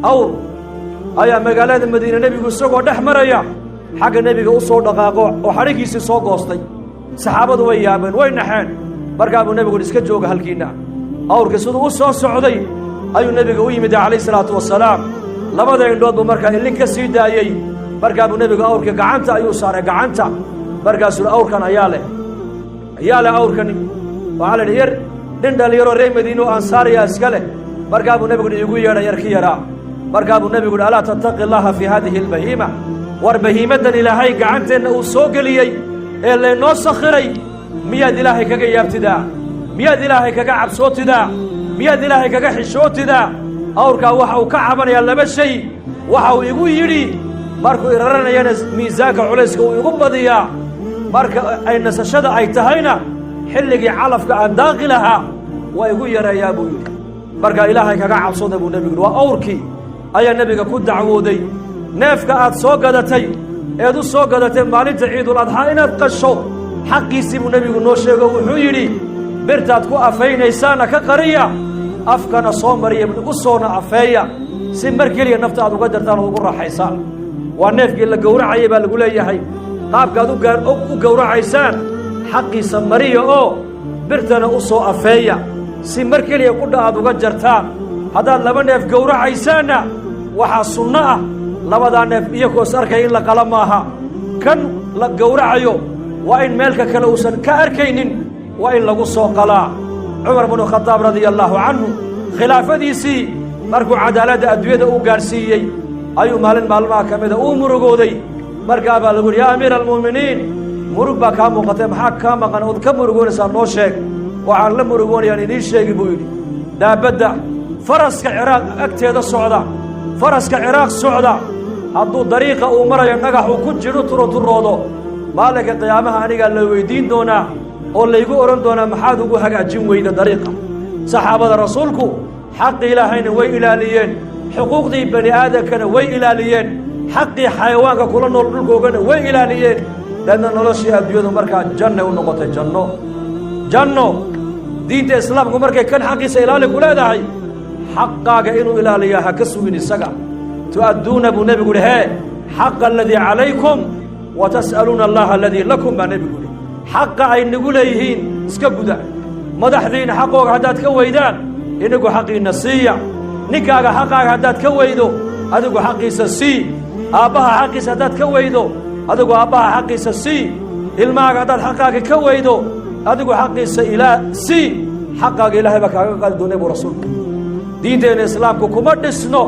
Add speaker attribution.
Speaker 1: Awr ayaa magaalada Madiine nebigu isagoo dhex maraya xagga nebiga u soo dhaqaaqo oo xadhiggiisii soo goostay. Saxaabadu way yaabeen, way naxeen. Markaa buu nebigu iska jooga halkiinna. Awrkii siduu u soo socday ayuu nebiga u yimid calayhi salaatu wasalaam. Labada indhood buu markaa ilin ka sii daayey. Markaa buu nebigu awrkii gacanta ayuu saaray gacanta. Markaasuu awrkan ayaa leh, ayaa leh awrkani? Waxaa la idhi yar nin dhallinyaroo reer Madiine oo ansaariya iska leh. Markaa buu nebigu iigu yeedhay yarki yaraa. Markaa buu nebigu uhi: alaa tattaqi allaha fii haadihi albahiima? War bahiimaddan Ilaahay gacanteenna uu soo geliyey ee laynoo sakhiray, miyaad Ilaahay kaga yaabtidaa? Miyaad Ilaahay kaga cabsootidaa? Miyaad Ilaahay kaga xishootidaa? Awrkaa waxa uu ka cabanayaa laba shay. Waxa uu igu yidhi, markuu iraranayana miisaanka culayska uu igu badiyaa, marka ay nasashada ay tahayna xilligii calafka aan daaqi lahaa waa igu yareeyaa, buu yidhi. Markaa Ilaahay kaga cabsooda, buu nebigu yidhi. Waa awrkii ayaa nebiga ku dacwooday. Neefka aad soo gadatay eed u soo gadatay maalinta Ciidul Adxaa inaad qasho, xaqiisii buu nebigu noo sheego. Wuxuu yidhi: birtaad ku afaynaysaana ka qariya, afkana soo mariya, u soona afeeya, si mar keliya nafta aad uga jartaan ood ugu raaxaysaan. Waa neefkii la gowracayay baa lagu leeyahay. Qaabkaad u gowracaysaan xaqiisa mariya oo birtana u soo afeeya, si mar keliya qudha aad uga jartaan. Haddaad laba neef gowracaysaanna, waxaa sunno ah labadaa neef iyagoos arkaya in la qala maaha. Kan la gowracayo waa in meelka kale uusan ka arkaynin, waa in lagu soo qalaa. Cumar bnu Khadaab radia allaahu canhu, khilaafadiisii markuu cadaaladda adduunyada u gaadhsiiyey, ayuu maalin maalmaha ka mida uu murugooday. Markaa baa lagu yidhi: yaa amiira almu'miniin, murug baa kaa muuqatay, maxaa kaa maqan ood ka murugoonaysaa? Noo sheeg. Waxaan la murugoonayaan idiin sheegi, buu yidhi. Daabadda faraska Ciraaq agteeda socda, faraska Ciraaq socda, hadduu dariiqa uu marayo dhagax uu ku jidho turoturoodo, maalinka qiyaamaha anigaa la weydiin doonaa oo laygu odhan doonaa: maxaad ugu hagaajin weyda dariiqa? Saxaabada rasuulku xaqii Ilaahayna way ilaaliyeen, xuquuqdii bani aadamkana way ilaaliyeen, xaqii xayawaanka kula nool dhulkoogana way ilaaliyeen. Dadna noloshii adduunyadu markaa jannay u noqotay, janno, janno. Diinta Islaamku markay kan xaqiisa ilaali ku leedahay, xaqaaga inuu ilaaliyaa ha ka sugin isaga. Tu'adduuna, buu nebigu yihi, hee xaqa aladii calaykum wa tas'aluuna allaha aladii lakum, baa nebigu yihi. Xaqa ay nagu leeyihiin iska guda. Madaxdiina xaqooga haddaad ka weydaan, inagu xaqiinna siiya. Ninkaaga xaqaaga haddaad ka weydo, adigu xaqiisa sii. Aabbaha xaqiisa haddaad ka weydo, adigu aabbaha xaqiisa sii. Ilmahaaga haddaad xaqaaga ka weydo, adigu xaqiisa ilaa sii. Xaqaaga Ilaahay baa kaaga qaadi doonay, buu rasuulku. Diinteenna Islaamku kuma dhisno.